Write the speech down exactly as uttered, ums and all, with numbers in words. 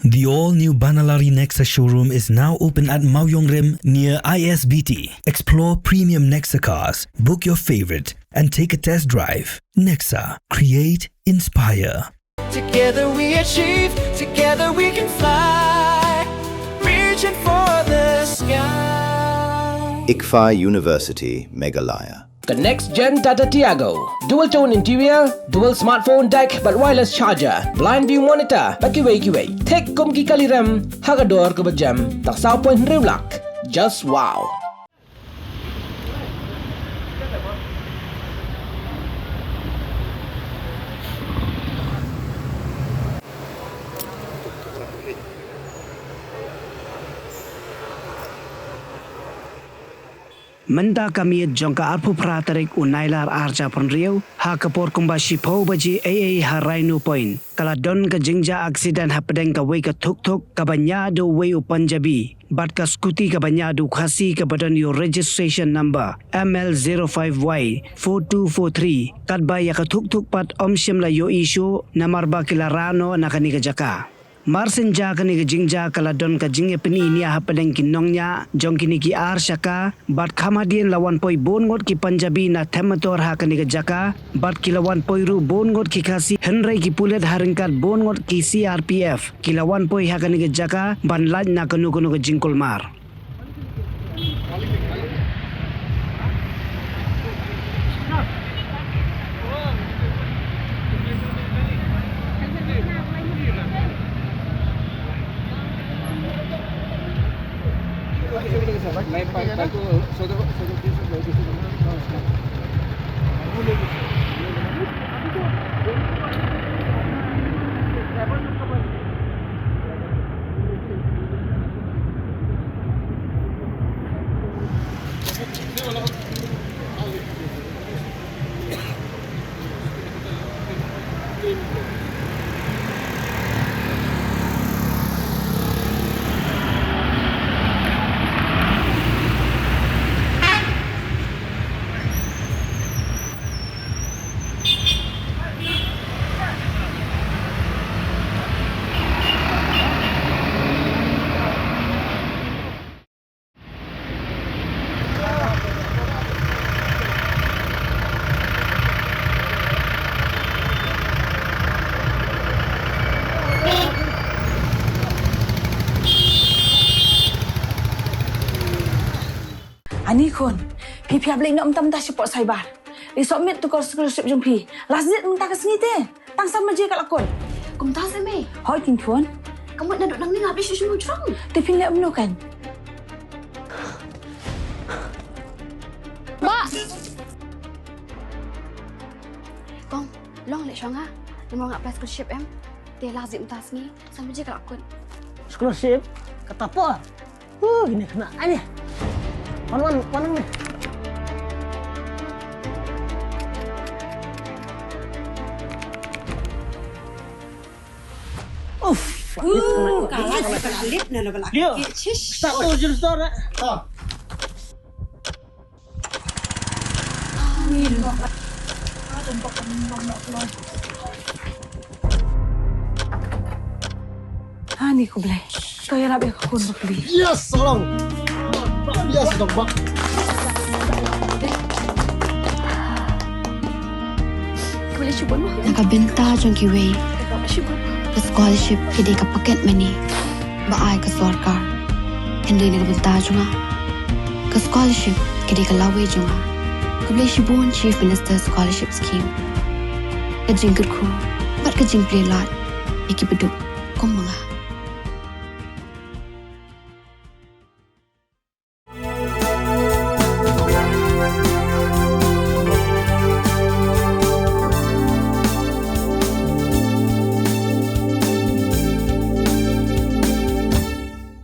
The all-new Banalari Nexa showroom is now open at Mawiongrim near I S B T. Explore premium Nexa cars, book your favorite, and take a test drive. Nexa, create, inspire. Together we achieve, together we can fly, reaching for the sky. ICFAI University, Meghalaya. Ka next gen Tata Tiago. Dual tone interior, dual smartphone deck bad wireless charger, blind view monitor bad kiwei kiwei. Thik kum ki kali rem ha ka dor kaba jem tang saw point hynriew lak. Just wow. Mynta ka miet jong ka arphew phra tarik u Nailar arhajar arphew hynriew, ha ka por kumba shiphew baje eiei ha Rhino Point, ka la don ka jingjia aksiden hapdeng kawei ka thukthuk kaba ñiah da uwei u Punjabi bad ka skuti kaba ñiah da u Khasi kaba don ïa u registration number M L zero five Y four two four three, katba ïa ka thukthuk pat ym shym la ïohi shuh namar ba ki la rah noh na kane ka jaka. Marsynja kane ka jingjia ka la don ka jingïapyni nia hapdeng ki nongñiah jong kine ki ar shaka, bad kham hadien la wan poi bun ngut ki Punjabi na Them Mator ha kane ka jaka, bad ki la wan poi ruh bun ngut ki Khasi, hynrei ki pulit ha ryngkat bun ngut ki C R P F ki la wan poi ha kane ka jaka ban lait na kano kano ka jingkulmar. Ani khun, phi phi ap leh noh mynta mynta sha pdeng cyber. Ri submit tu course scholarship jong phi. Last date mynta ka sngi te. Tang san baje ka la kut. Kumta se mei. Hoi kin khun. Ka mut naduh nangne nga ap leh shuh shuh mujrong. Te phin leh kumno kan? Ba. Kong, long leh shuwa nga. Namar nga apply scholarship em. Te last date mynta sngi. San baje ka la kut. Scholarship? Kata por. Uh, ini kena aja. Wan, wan, wan ni. Uff. Uh, kalah, kalah lip na, na, na. Dia. Start tu, jurus tu, nak. Tu. Ani ko Blei. To ïarap ïa ka khun bapli. Yes, Salong. Yes, dong bak. Na ka bynta jong kiwei, ka scholarship ka dei ka pocket money ba ai ka sorkar. Hynrei na ka bynta jong nga, ka scholarship ka dei ka lawei jong nga. Khublei shibun Chief Minister Scholarship Scheme. Ka jingkyrkhu bad ka jingplie lad ïa kiba duk kum ma nga.